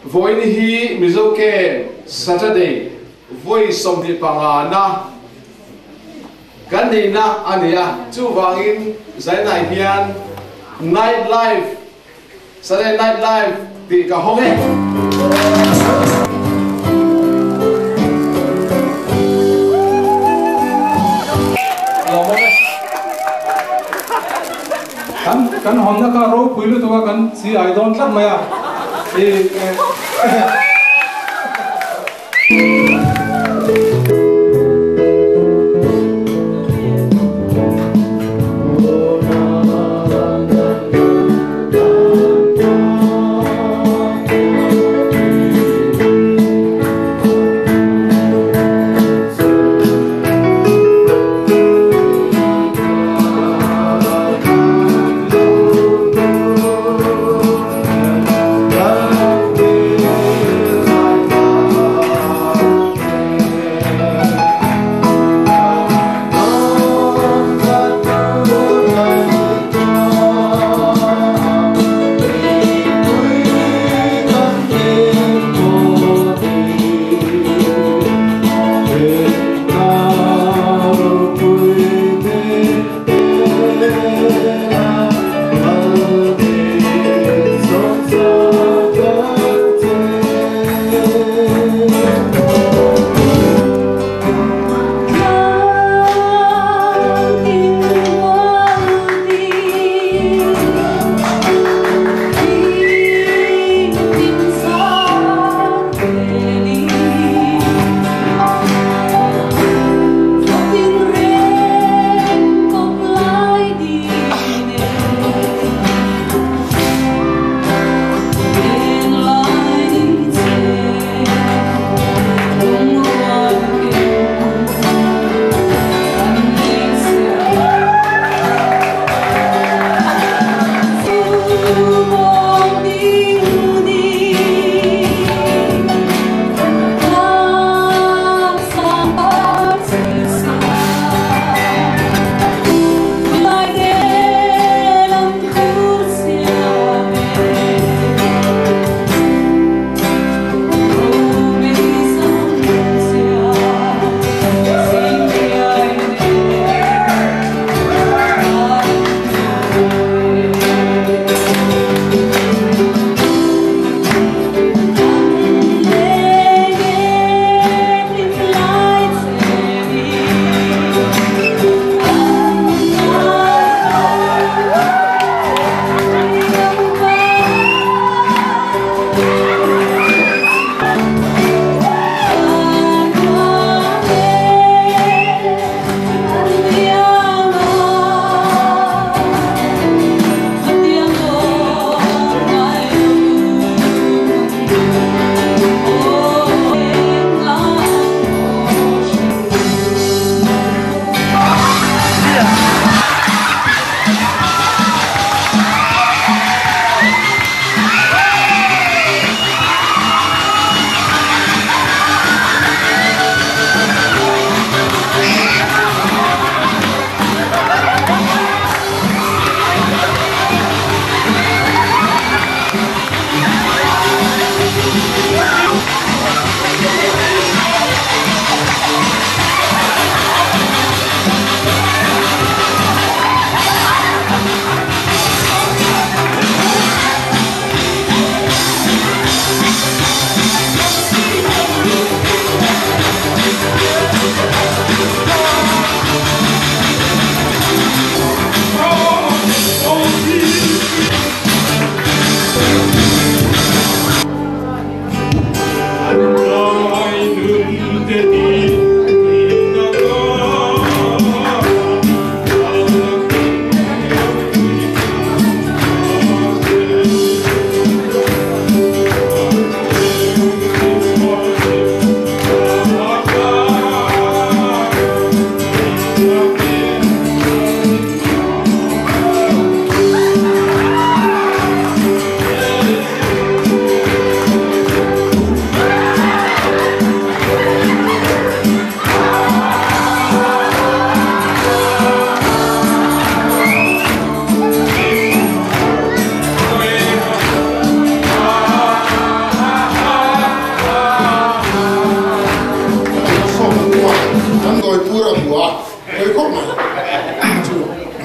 Vawiin hi Mizo Camp Saturday vawi 25 na kan neihna a ni a, chuvangin zainah hian Night Life, Saturday Night Live tih ka hawng e. Lawmawm e. Kan kan hawnna kha ropui lutuk a kan chi ai dawn tlat mai a. I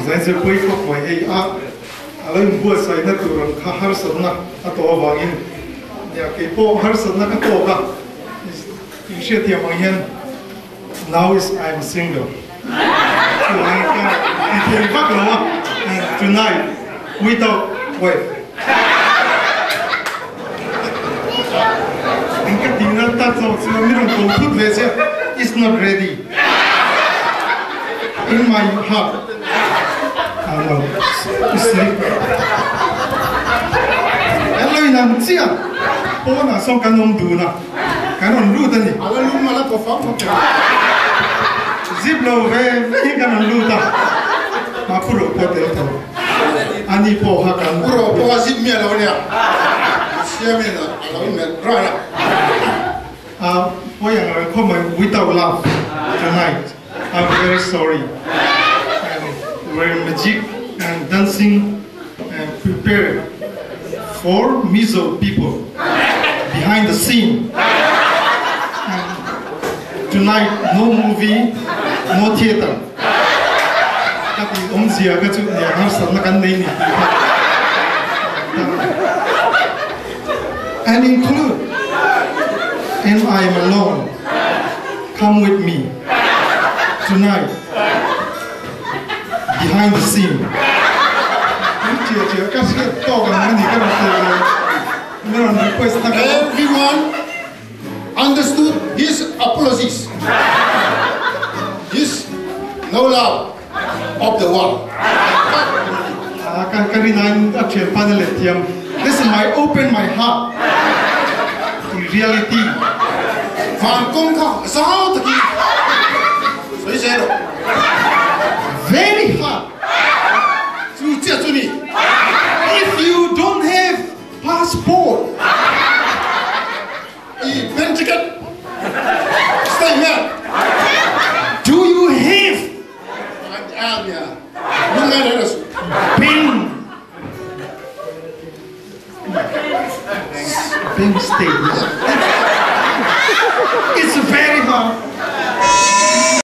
Zai chu pawi khawp mai hei a a lo inbuatsaihna tur ang kha harsatna a tawh avangin nia kei pawh harsatna ka tawk a inhriatthiam ang hian now is I am single chuvangin ka ti thei vak lo a and tonight without wife eng ka tihna ta zawk chu mi rawn ko thut ve che is not ready. In my heart ah no sleep Kan lo inang chiah pawnah sawn kan awm dun a kan rawn lut a ni. A la lum a la thaw fang fang thei. Zip lo ve ve hi kan rawn lut a mah pu ro pawh tel tho a ni pawh kha kan. Pu ro pawh a zip miah lo a nia Siamin a lo melh ran a. A pawi ang reng khawp mai without love tonight I'm very sorry and we're magic and dancing and prepared for Mizo people behind the scene and tonight no movie no theatre ka tih awmzia kha chu nia harsatna kan nei ni tih kha And include and I am alone come with me tonight behind the scene Chia chia ka hriat tawk ang a ni ka rawn sawi lo na rawn request na ka Everyone understood his apologies his no love of the world. Ka ka rinain a thian pan a let thiam. This is my open my heart to reality. Van kawng kha zau takin sawi zel rawh. Very hard. Chu chiah chu ni. If you don't have passport. I pen ticket statement. Do you have. Pen bank statement.